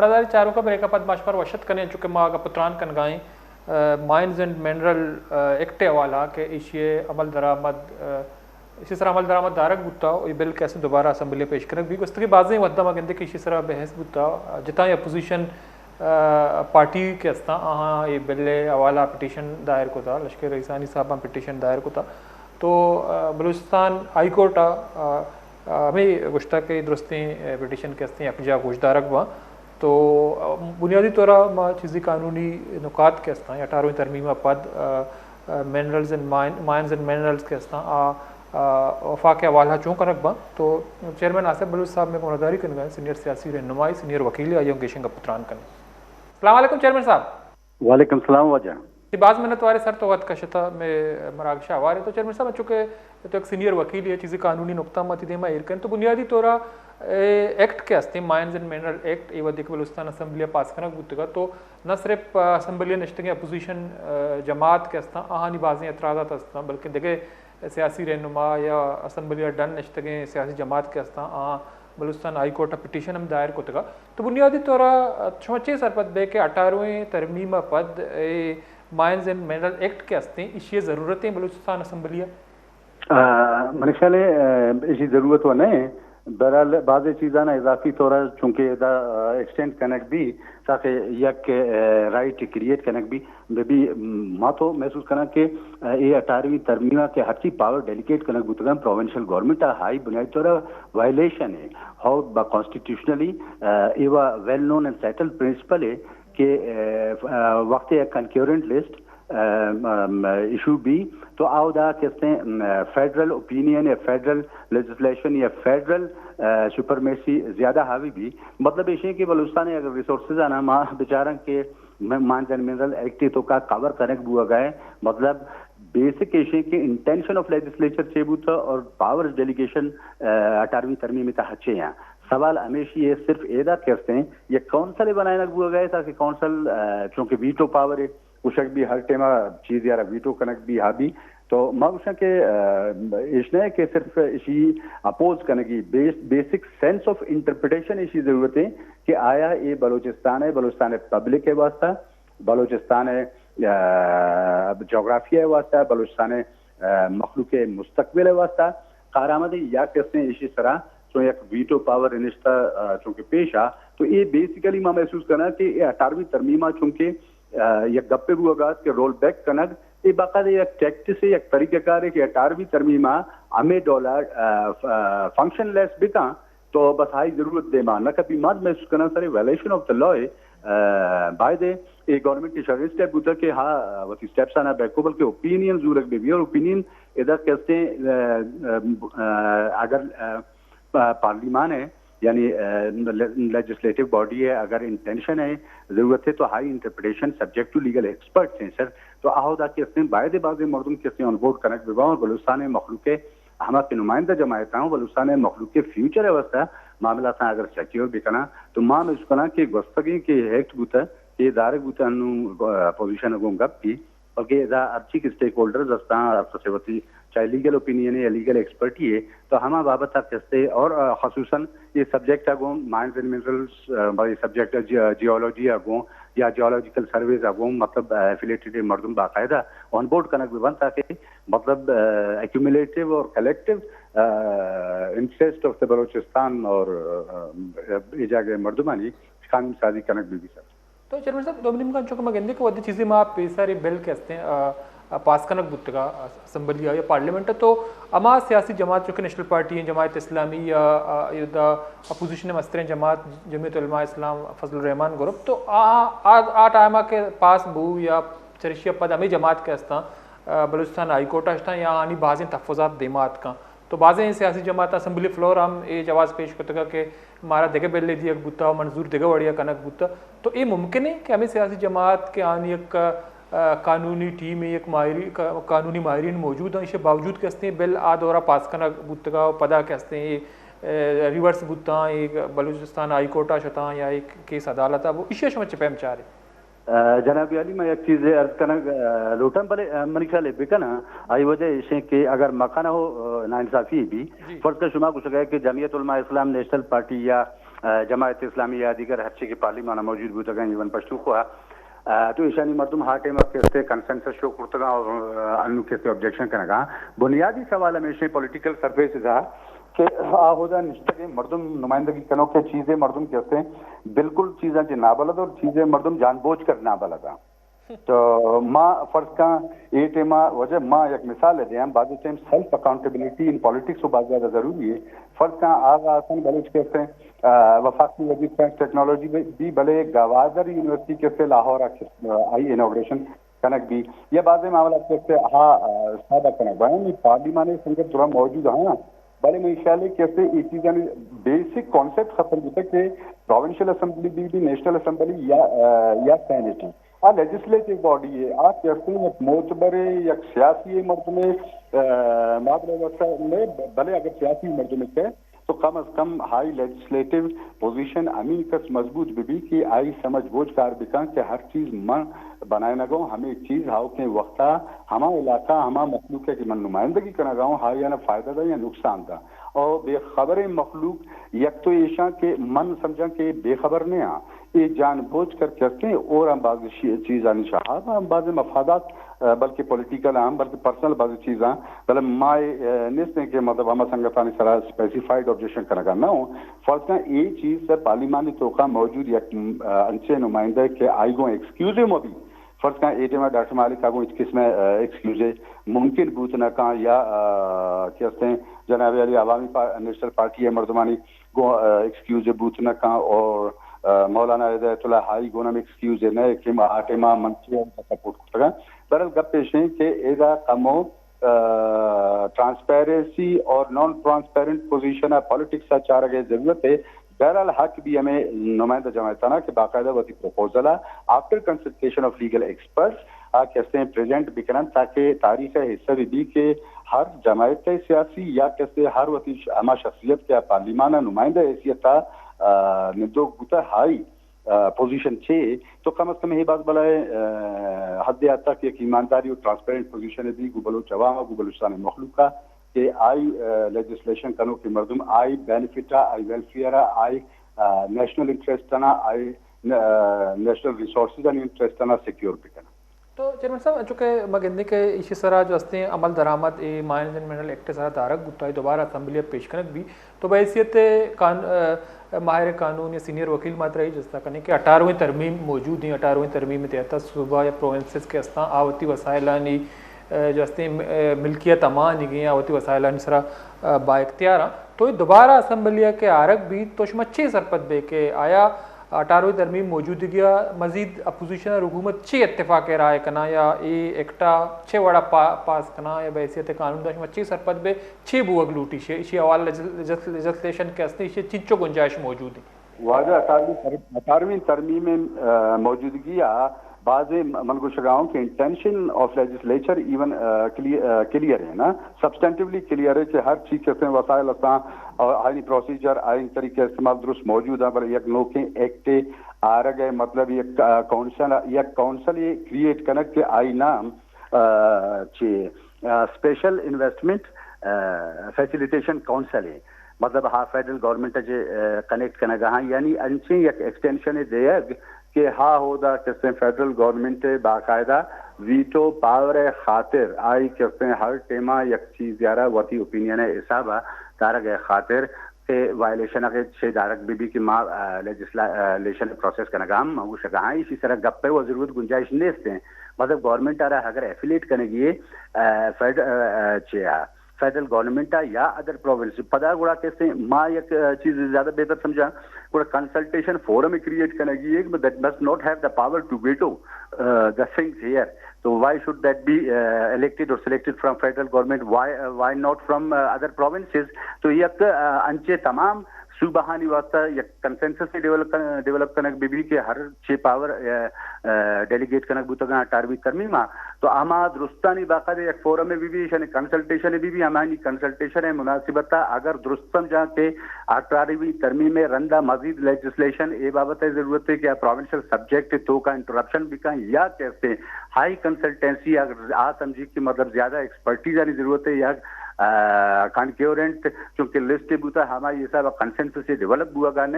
نظاری چاروکا بریکا پد ما شمار وشت کنیں، چونکہ ما گپ تران کنگائیں مائنز اینڈ منرل ایکٹ حوالہ کہ ایشی عمل درآمد، ایشی سر عمل درآمد دارگ بوتا، یہ بل کہ اسیں دوبارہ اسمبلی پیش کنگ بھی گوستگی بازیں وحدہ ما گندے کہ ایشی سر بحث بوتا، جتائیں اپوزیشن پارٹی کہ استاں آہاں یہ بل حوالہ پٹیشن دائر کتا، لشکر رئیسانی صاحبان پٹیشن دائر کتا۔ تو بلوچستان ہائی کورٹ ہمیں گوشتا کہ درستیں پٹیشن کہ استیں یکجا گوشدارگ باں۔ تو بنیادی طور ما چیزی قانونی نکات کہ استاں یا اٹھارہویں ترمیم پد minerals and mines and minerals کہ استاں آ وفاق حوالہ چون کنگ باں۔ تو چیئرمین آصف بلوچ صاحب میں گورداری کنگا، سینئر سیاسی رہنمائی، سینئر وکیل، آئی گیشنگ پتران کنیں۔ السلام علیکم چیئرمین صاحب۔ وعلیکم السلام واجہ۔ جی، باز منت وارے سر تو وقت کشتا میں مراگش آوارے۔ تو چیئرمین صاحب، چونکہ تو ایک سینئر وکیل ہے، چیزیں قانونی نقطہ ماتی دیما ایر کن۔ تو بنیادی طور ایکٹ کے ہستے، مائنز اینڈ منرل ایکٹ، یہ ودی کہ بلوچستان اسمبلی پاس کنگ بوتگا، تو نہ صرف اسمبلی نشتگیں اپوزیشن جماعت کے ہستاں، آہانی بازیں اعتراضات ہستاں، بلکہ دیگہ سیاسی رہنما یا اسمبلی ڈن نشتگیں سیاسی جماعت کے ہستاں، آہاں بلوچستان ہائی کورٹ پٹیشن ہم دائر کتگا۔ تو بنیادی طور شما چے سرپد بے کہ اٹھارہویں ترمیم پد اے مائنز اینڈ منرل ایکٹ کے ہستیں، ایشی ضرورت ہیں بلوچستان اسمبلی؟ منی خیال ہے ایشی ضرورت و نہیں۔ بہرحال بعض چیزاں اضافی طور چونکہ ادا ایکسٹینڈ کنگ بھی تاکہ یک رائٹ کریٹ کنگ بھی بہ بی، ما تو محسوس کناں کہ اے اٹھارہویں ترمیم ء کہ ہرچی پاور ڈیلیگیٹ کنگ بوتگاں پروونشل گورنمنٹ ء، ہائی بنیادی طور ء وائلیشن ہے۔ ہو با کانسٹیٹیوشنلی اے وا well known and settled principle ہے کہ وقت یک کنکیورنٹ لسٹ ایشو بی تو آودا کسیں فیڈرل اوپینین یا فیڈرل لیجسلیشن یا فیڈرل سپرمیسی زیادہ حاوی بی۔ مطلب ایشی کہ بلوچستان اگر ریسورسز آنا ما بچارن کہ مائنز اینڈ منرل ایکٹ تو کا کور کنگ بوگا ہے۔ مطلب بیسک ایشی کہ انٹینشن آف لیجسلیچر چے بوتا اور پاور ڈیلیگیشن اٹھارہویں ترمیم تحت چے ہیں۔ سوال ہمیشی ہے صرف ایدا کرتے ہیں یہ کونسل بنائنگ بوگا ہے تاکہ کونسل چونکہ ویٹو پاور ہے، گوشگ بی ہر ٹائم چیز یارا ویٹو کنگ بی ہا بی۔ تو ما گوشاں کہ ایش نہ کہ صرف اشی اپوز کنگی، بیسک سینس آف انٹرپریٹیشن اشی ضرورت ہے کہ آیا اے بلوچستان ہے، بلوچستان پبلک ہے واسطہ، بلوچستان جغرافیہ ہے واسطہ، بلوچستان مخلوق مستقبل ہے واسطہ کارآمد یا کسیں اشی سرا چون یک ویٹو پاور انشتا چونکہ پیش آ تو اے بیسیکلی ما محسوس کرنا کہ اے اٹھارہویں ترمیمہ چونکہ یک گپے بوگا ات کہ رول بیک کنگ، اے باقاعدہ یک ٹیکٹس ہے، یک طریقہ کار ہے کہ اٹھارہویں ترمیمہ ہمیں ڈولا فنکشن لیس بکاں تو بس ہائی ضرورت دیما نہ کپی۔ ماد محسوس کناں سر وائلیشن آف دا لا ہے، بائدے اے گورنمنٹ کی شریں سٹیپ بوتا کہ ہا وتی سٹیپس آنا بیکو بلکہ اوپینین زورگ بے بی اور اوپینین ادا کستے اگر پارلیمان ہے یعنی لیجسلیٹو باڈی ہے، اگر انٹینشن ہے، ضرورت ہے تو high interpretation subject to legal experts ہیں سر۔ تو آہو دا کہ استیں باید بازیں مردم کہ استیں آن بورڈ کنگ ببا اور بلوچستان مخلوق ہما کہ نمائندہ جماعت ہوں بلوچستان مخلوق کے فیوچر ہے واسطہ معاملات اگر سیکیور بکنا تو ما میں اس کنا کہ گوستگیں کہ ایکٹ بوتا کہ دارگ بوتا انو اپوزیشن گوں گپ کی بلکہ ادا ہرچی کہ اسٹیک ہولڈرز ہستاں، ہر کسے وتی چاہے لیگل اوپینین ہے یا لیگل ایکسپرٹی ہے، تو ہما بابت ء کستے اور خصوصاً یہ سبجیکٹ ء گوں مائنز اینڈ منرلز، یہ سبجیکٹ جیولوجی ء گوں یا جیولوجیکل سرویز ء گوں مطلب ایفیلیٹڈ مردم باقاعدہ آن بورڈ کنگ بہ بنت تاکہ مطلب ایکومولیٹو اور collective interest of the Balochistan اور یہ جاگہ مردمانی قانون سازی کنگ بہ بی سر۔ تو چیئرمین صاحب، دومی نیمگا انچو کہ ما گندیں کہ وھدے چیزے ما پیسر اے بل کہ استیں، آ، آ، پاس کنگ بوتگا، آ، اسمبلی ء یا پارلیمنٹ ء، تو ہما سیاسی جماعت چونکہ نیشنل پارٹی ہیں، جماعت اسلامی یا، آ، یا دا اپوزیشن ء مستریں جماعت جمعیت علماء اسلام فضل الرحمان گروپ، تو آ، آ، آ ٹائم ء کہ پاس بو یا چرشی ء پد ہمیں جماعت کہ استاں، آ، بلوچستان ہائی کورٹ ء اشتاں یا آنی بازیں تحفظات دیما اتکاں۔ تو بازیں سیاسی جماعتاں اسمبلی فلور ہم اے جواز پیش کتگ کہ مارا دگہ بلے دیگ بوتا و منظور دگہ وڑیا کنگ بوتا۔ تو اے ممکن ہے کہ ہمیں سیاسی جماعت کہ آنی یک، آ، قانونی ٹیم، یک ماہری-، قانونی ماہرین موجود ہیں، ایشی باوجود کہ استیں بل آ دورہ پاس کنگ بوتگا و پدا کہ استیں اے، آ، ریورس بوتاں، اے بلوچستان ہائی کورٹ آ شتاں یا اے کیس عدالت آ بو، ایشی شما چہ پیم چارے؟ آ، جناب عالی، من یک چیزے عرض کنگ، آ، لوٹاں، بلے، آ، منی خیال ء بکناں، آئی وجہ ایشیں کہ اگر مکنہ ہو، آ، ناانصافی بی، جی۔ فرض کر شما گوشگ ء کہ جمعیت علماء اسلام نیشنل پارٹی یا جماعت اسلامی یا دیگر ہرچی کہ پارلیمان ءَ موجود بوتگاں، ایون پشتونخوا، آ، تو ایشانی مردم ہا ٹائم ءَ کستے کنسنسس شو کرتگاں اور، آ، انو کستے آبجیکشن کنگاں۔ بنیادی سوال ہمیشیں پولیٹیکل سرفیسز ءَ کہ آ ہدا نشتگیں مردم نمائندگی کنوکیں چیزے مردم کستے بالکل چیزاں چہ نابلد اور چیزے مردم جان بوجھ کر نابلد ہیں۔ تو ما فرض کن اے ٹائم ءَ وجہ ما یک مثال دیاں، بعضی time self accountability in politics و باز زیادہ ضروری ہے۔ فرض کن آغا حسن بلوچ کستے، آ، وفاقی وزیر سائنس ٹیکنالوجی بی، بی بلے گوادر یونیورسٹی کستے لاہور ءَ کس-، آ، آئی انوگریشن کنگ بی یا بعضی معاملات کستے ہا، آ، سادہ کنگ بی۔ یعنی پارلیمانی سنگت درا موجود ہیں، بلے من خیال ہے کستے اے چیزانی بیسک کانسیپٹ ختم بوتا کہ پروونشل اسمبلی بی، بی نیشنل اسمبلی یا، آ، یا سینیٹ۔ آ لیجسلیٹو باڈی ہے، آ کستے یک معتبر ہے، یک سیاسی مردم ہے، آ، مادر واسطہ میں بلے اگر سیاسی مردم ہے تو کم از کم ہائی لیجسلیٹو پوزیشن ہمین کس مضبوط بہ بی کہ آئی سمجھ بوجھ کار بکن کہ ہر چیز من بنائینگا ہوں، ہمیں چیز ہاؤکیں وقتا ہما علاقہ، ہما مخلوق ہے کہ من نمائندگی کنگا ہوں، ہائی آنا فائدہ دا یا نقصان دا۔ اور بے خبریں مخلوق، یک تو ایشاں کہ من سمجھاں کہ بے خبر نہیں ہاں، اے جان بوجھ کر کرتے ہیں اور ہم بعض شی-، چیزانی شہاب ہم بعض مفادات، آ، بلکہ پولیٹیکل ہم، بلکہ پرسنل بعض چیزاں، بلے ما اے، آ، نیست ہیں کہ مطلب ہما سنگتانی سرا اسپیسیفائیڈ آبجیکشن کنگا نہ ہوں۔ فرض کن اے چیز سے پارلیمانی توکا موجود یک، آ، انچے نمائندہ کہ آئی گوں ایکسکیوز مبی۔ فرض کن اے ٹائم ڈاکٹر مالک آگوں ہچ قسم، آ، ایکسکیوز ممکن بوت نہ کان یا، آ، کہ ہستیں جناب علی عوامی پا-، نیشنل پارٹی ہے مردمانی گوں، آ، ایکسکیوز بوت نہ کان اور، آ، مولانا ہدایت اللہ ہائی گوں ہم ایکسکیوز نہ کہ ما آ ٹائم من چی سپورٹ کرتگا۔ بہرحال گپ ایش ہیں کہ ایدا کمو، آ، ٹرانسپیرنسی اور نان ٹرانسپیرنٹ پوزیشن آ پالیٹکس آ چارگ ء ضرورت ہے۔ بہرحال حق بھی ہمیں نمائندہ جماعتانا کہ باقاعدہ وتی پروپوزل آ after consultation of legal experts آ کسیں پریزنٹ بکنن تاکہ تاریخ ء حصہ بھی بی کہ ہر جماعت ء سیاسی یا کسے ہر وتی ش-، ہما شخصیت کہ پارلیمان ء نمائندہ حیثیت ء، آ، نندوک بوتہ ہائی، آ، پوزیشن چے تو کم از کم اے باز بلائے، آ، حد ء تک یک ایمانداری و ٹرانسپیرنٹ پوزیشن بی گوں بلوچ عوام ء گوں بلوچستان مخلوق ء کہ آئی، آ، لیجسلیشن کنوکیں مردم آئی بینیفٹ ء، آئی ویلفیئر ء، آئی، آ، نیشنل انٹرسٹ ء، آئی ن-، آ، نیشنل ریسورسز آنی انٹرسٹ ء سیکیور بکنن۔ تو چیئرمین صاحب، انچو کہ ما گندیں کہ ایشی سرا جو ہستیں عمل درآمد اے ماہ انجنمنٹل ایکٹ سرا دارگ بوتا، دوبارہ اسمبلی ء پیش کنگ بی، تو بحیثیت قان-، آ، ماہر قانون یا سینئر وکیل ما ترا اے جستا کنیں کہ اٹھارہویں ترمیم موجود ہیں، اٹھارہویں ترمیم تحت صوبہ یا پروونسز کے ہستاں آ وتی وسائلانی، آ، جو ہستیں، آ، ملکیت امان نگیں آ وتی وسائلانی سرا، آ، با اختیار ہیں۔ تو اے دوبارہ اسمبلی ء کہ آرگ بیت تو شما چے سرپد بے کہ آیا اٹھارہویں ترمیم موجودگی ء مزید اپوزیشن اور حکومت چے اتفاق ء رائے کناں یا اے ایکٹ ء چے وڑا پا-، پاس کناں یا بحیثیت قانون داشت، شما چے سرپد بے، چے بوگ لوٹی شے، ایشی حوالہ لیجس-، لیجس-، لیجسلیشن کہ ہستی، ایشی چنچو گنجائش موجود ہے؟ واجہ اٹھارہویں تر-، اٹھارہویں ترمیم ء، آ، موجودگی ء بعض من گوشگا ہوں کہ انٹینشن آف لیجسلیچر ایون، آ، کلی-، آ، کلیئر ہے نا، سبسٹینٹیولی کلیئر ہے کہ ہر چیز کسیں وسائل ہستاں اور آئینی پروسیجر، آئین طریقہ استعمال درست موجود ہیں، بلے یک نوکیں ایکٹ آرگ ہے، مطلب یک، آ، کونسل، یک کونسل یہ کریئیٹ کنگ کہ آئی نام، آ، چی، آ، اسپیشل انویسٹمنٹ، آ، فیسیلیٹیشن کونسل ہے۔ مطلب ہا فیڈرل گورنمنٹ ء چہ، آ، کنیکٹ کنگ ء ہاں، یعنی انچیں یک ایکسٹینشن ء دیگ کہ ہا ہودا کسیں فیڈرل گورنمنٹ ء باقاعدہ ویٹو پاور ء خاطر آئی کسیں ہر ٹیما یک چیز یارا وتی اوپینین ء حساب ء دارگ ء خاطر کہ وائلیشن اگے چے دارگ بہ بی کہ ما، آ، لیجسلا-، آ، لیشن پروسیس کنگا ہم گوشگا ہاں، ایشی سرا گپ ء و ضرورت گنجائش نیست ہیں۔ مطلب گورنمنٹ آرا اگر ایفیلیٹ کنگی ہے، آ، فیڈ-، آ، آ، چے آ، فیڈرل گورنمنٹ آ یا ادر پروونس پدا گڑا کسے ما یک، آ، چیز زیادہ بہتر سمجھا، گڑا کنسلٹیشن فورم کریئیٹ کنگی ہے، that must not have the power to veto, uh, the things here. تو why should that be, uh, elected or selected from federal government? Why, uh, why not from, uh, other provinces? تو یک، آ، انچے تمام صوبہانی واسطہ یک consensus develop کن-، develop king بہ بی کہ ہر چے پاور، آ، آ، ڈیلیگیٹ کنگ بوتگاں اٹھارہویں ترمیم ء۔ تو ہما درستانی باقاعدہ یک فورم بہ بی، ایشانی کنسلٹیشن بہ بی، ہمانی کنسلٹیشن ء مناسبت ء اگر درست سمجھاں کہ اٹھارہویں ترمیم ء رندا مزید لیجسلیشن اے بابت ء ضرورت ہے کہ آ پروونشل سبجیکٹ توکا انٹرپشن بکن یا کیسے ہائی کنسلٹنسی اگر آ سمجھی کہ مطلب زیادہ ایکسپرٹیز آنی ضرورت ہے یا، کنکیورنٹ چونکہ لسٹ بوتا، ہمائی حساب کنسنسس ڈیولپ بوگا نہ،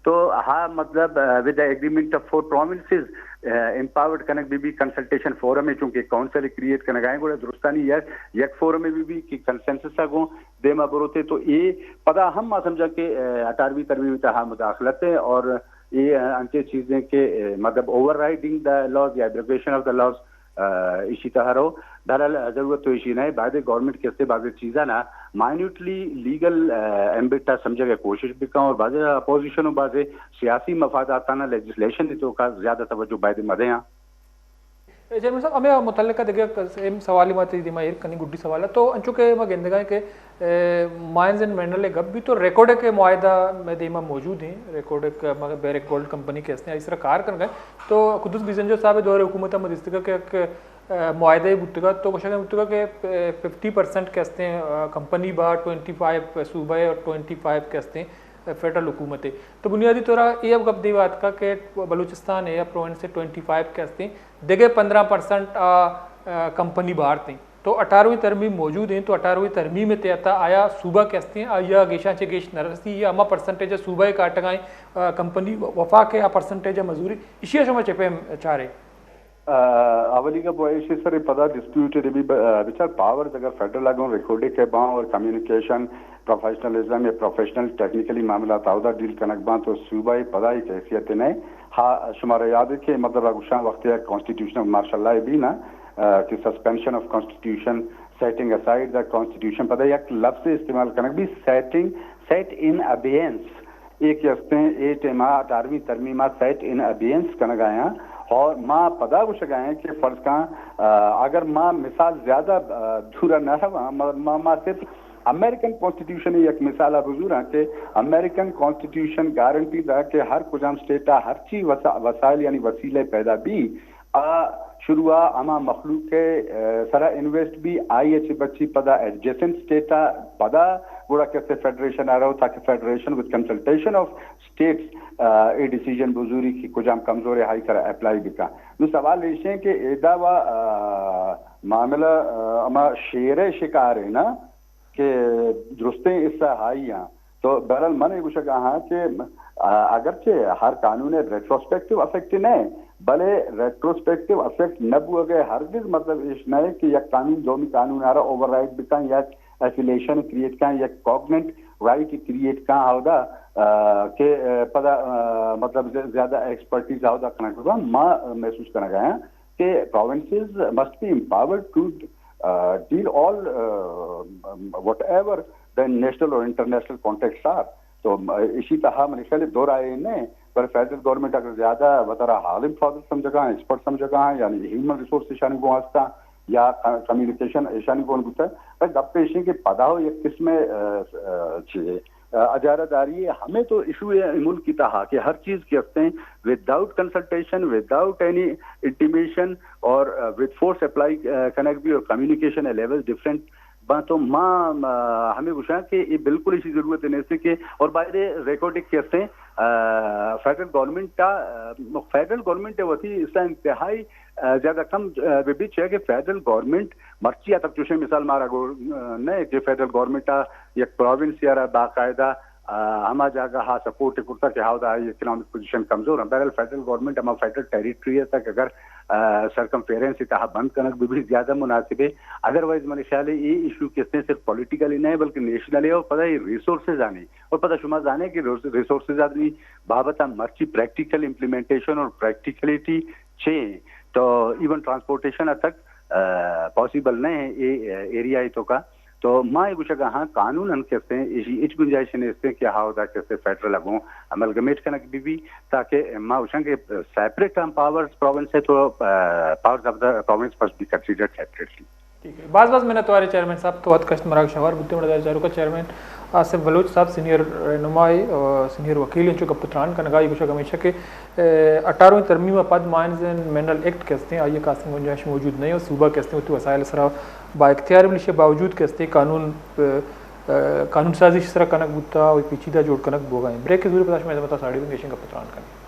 تو ہا مطلب with the agreement of four provinces empowered کنگ بی بی، کنسلٹیشن فورم ہے، چونکہ کونسل کریٹ کنگائیں گوڑا درستانی یک یک فورم بی بی کہ کنسنسس گوں دیما بروتے۔ تو اے پدا ہم ما سمجھا کہ اٹھارہویں ترمیم تہا مداخلت ہے اور اے انچے چیزیں کہ مطلب اوور رائڈنگ دا لاز یا ایبروگیشن آف دا لاز ایشی تہا رو۔ بہرحال ضرورت تو ایشی نہ ہے، بعد گورنمنٹ کستے بعض چیزاں نا مائنیوٹلی لیگل ایمبٹ سمجھگ کوشش بکاں اور بعض اپوزیشن و بعض سیاسی مفاداتانا لیجسلیشن تو کا زیادہ توجہ باید مدے ہاں۔ اے چیئرمین صاحب، ہمیں متعلقہ دگہ سیم سوال ما تئی دیما ایر کنی، گڈی سوال ہے۔ تو انچو کہ ما گندگا ہیں کہ، اے، مائنز اینڈ منرل گپ بھی تو ریکارڈ کے معاہدہ میں دیما موجود ہیں، ریکارڈ کے، مگر بیرک گولڈ کمپنی کے ہستے ہیں، اس طرح کار کر گئے۔ تو قدوس بزنجو صاحب دور حکومت میں دستگا کہ ایک، اے، معاہدہ بوتگا، تو کشا بوتگا کہ، اے، ففٹی پرسنٹ کے ہستے ہیں، اے، کمپنی با، ٹوئنٹی فائیو صوبہ ہے اور ٹوئنٹی فائیو کے ہستے ہیں فیڈرل حکومت ہے۔ تو بنیادی طور اے اب گپ دیوا اتکا کہ بلوچستان ہے یا پروونس ہے ٹوئنٹی فائیو کے ہستے ہیں، دگہ پندرہ پرسنٹ آ، آ، کمپنی باہر تھیں۔ تو اٹھارہویں ترمیم موجود ہیں، تو اٹھارہویں ترمیم تحت آیا صوبہ کے ہستے ہیں، آیا گیشاں چہ گیش نہ رسی، یا ہما پرسنٹیج صوبہ کاٹگائیں، آ، کمپنی وفاق ہے، آ پرسنٹیج مزوری، اشیا شما چہ پیم چارے؟ آ، اولی گپ ایشی سر پدا ڈسپیوٹڈ بی ب-، آ، بچار پاورز اگر فیڈرل اگوں ریکارڈ کے باں اور کمیونیکیشن، پروفیشنلزم یا پروفیشنل ٹیکنیکلی معاملات اودا ڈیل کنگ باں تو صوبہ پدا ایک حیثیت نہیں۔ ہا، شمارا یاد ہے کہ مطلب اگوشاں وقت یا کانسٹیٹیوشنل مارشل لا بھی نا، آ، کہ سسپینشن آف کانسٹیٹیوشن، سیٹنگ اسائیڈ دا کانسٹیٹیوشن، پدا یک لفظ استعمال کنگ بھی سیٹنگ، سیٹ ان ابینس۔ اے کہ استیں، اے ٹائما اٹھارہویں ترمیما سیٹ ان ابینس کنگایاں اور ما پدا گوشگایاں کہ فرض کاں، آ، اگر ما مثال زیادہ، آ، دورا نہ رواں، ما، ما، ما صرف امریکن کانسٹیٹیوشن یک مثال بزوراں کہ امریکن کانسٹیٹیوشن گارنٹی دا کہ ہر کجام اسٹیٹ آ ہرچی وسا-، وسائل یعنی وسیلے پیدا بی، آ شروع ء ہما مخلوق ء، آ، سرا انویسٹ بی، آئی ء چہ بچی پدا ایڈجسنٹ اسٹیٹ ء پدا گڑا کسے فیڈریشن ء رو تاکہ federation with consultation of states, آ، اے ڈیسیژن بزوری کہ کجام کمزوریں ہائی سرا اپلائی بکا۔ نو سوال ایش ہیں کہ ادا و، آ، معاملہ، آ، ہما شیر ء شکار ہے نا، کہ درستیں حصہ ہائی آں۔ تو بہرحال من اے گوشگ آہاں کہ، آ، اگرچہ ہر قانون ء ریٹروسپیکٹو افیکٹ نہ، بلے ریٹروسپیکٹو افیکٹ نہ بوگ ء ہرگز مطلب ایش نہ کہ یک قانون دومی قانون آرا اوور رائڈ بکن، یک ایفیلیشن کریٹ کن، یک کوگننٹ رائٹ کریٹ کن، اودا، آ، کہ، آ، پدا، آ، مطلب زیادہ ایکسپرٹیز اودا کنگ بہ ما محسوس کنگ آیاں کہ provinces must be empowered to, uh, deal all, uh, whatever the national or international contacts are. تو، م-، اسی تہا منی خیال دو رائے نے، پر فیڈرل گورنمنٹ اگر زیادہ وترا عالم فاضل سمجھگا، ایکسپرٹ سمجھگا، یعنی ہیومن ریسورس ایشانی گون ہستا یا ک-، کمیونیکیشن ایشانی گون بوتا، پر گپ ایشی کہ پدا ہو یک قسم، آ، آ، چیزے، آ، اجارہ داری ہے، ہمیں تو ایشو ہے ملک کی تہا کہ ہر چیز کی ہستے ہیں without consultation, without any intimation اور، آ، with force apply، آ، کنگ بھی اور کمیونیکیشن لیول ڈفرنٹ باں تو ما، ما ہمیں گوشاں کہ یہ بالکل اسی ضرورت نہیں کہ، اور باہر ریکارڈ ایک کہتے ہیں، آ، فیڈرل گورنمنٹ کا، آ، فیڈرل گورنمنٹ ہے وتی اس انتہائی، آ، زیادہ کم، آ، بہ بیت چیا کہ فیڈرل گورنمنٹ مرچی ء تک چوشیں مثال مارا گو، آ، نہ کہ فیڈرل گورنمنٹ ء یک پروونس یا را باقاعدہ، آ، ہما جاگہ ہا سپورٹ کرتا کہ ہاودا آئی اکنامک پوزیشن کمزور ہیں۔ بہرحال فیڈرل گورنمنٹ ہما فیڈرل ٹیریٹری ء تک اگر، آ، سرکمفیرنس تہا بند کنگ بہ بیت زیادہ مناسب ہے۔ ادروائز منی خیال ہے یہ ایشو کسے صرف پولیٹیکلی نہ ہے بلکہ نیشنل ہے اور پتہ یہ ریسورسز آنی اور پتہ شما زانے کہ ریسورسز آدمی بابت مرچی پریکٹیکل امپلیمنٹیشن اور پریکٹیکلیٹی چے تو ایون ٹرانسپورٹیشن تک، آ، پاسیبل نہ ہے اے، آ، ایریا ء توکا۔ تو ما اے گوشگا ہاں قانون ان کسے ایشی ہچ گنجائش نہیں استے کہ ہاودا کسے فیڈرل اگوں املگمیٹ کنگ بی بی تاکہ ما گوشاں کہ سیپریٹ ہم پاورز پروونس ہے تو، آ، powers of the province must be considered separately. ٹھیک ہے، باز باز منتوار چیئرمین صاحب تو وت کشت مراگ شوار بوتے مڑا دار چاروکا چیئرمین آصف بلوچ صاحب سینئر رہنما ہے اور سینئر وکیل ہیں چونکہ پتران کنگا یہ گوشگ ہمیشہ کہ، اے، اٹھارہویں ترمیم ء پد مائنز اینڈ منرل ایکٹ کہ ہستیں آئی ء کاستیں گنجائش موجود نہیں اور صوبہ کہ ہستیں وتی وسائل سرا با اختیار ملشے باوجود کہ ہستیں قانون، اے، اے، قانون سازی سرا کنگ بوتا اور پیچیدہ جوڑ کنگ بوگا ہیں۔ بریک کے زور پدا شما خدمت ساڑی بن گیشن کا پتران کنیں۔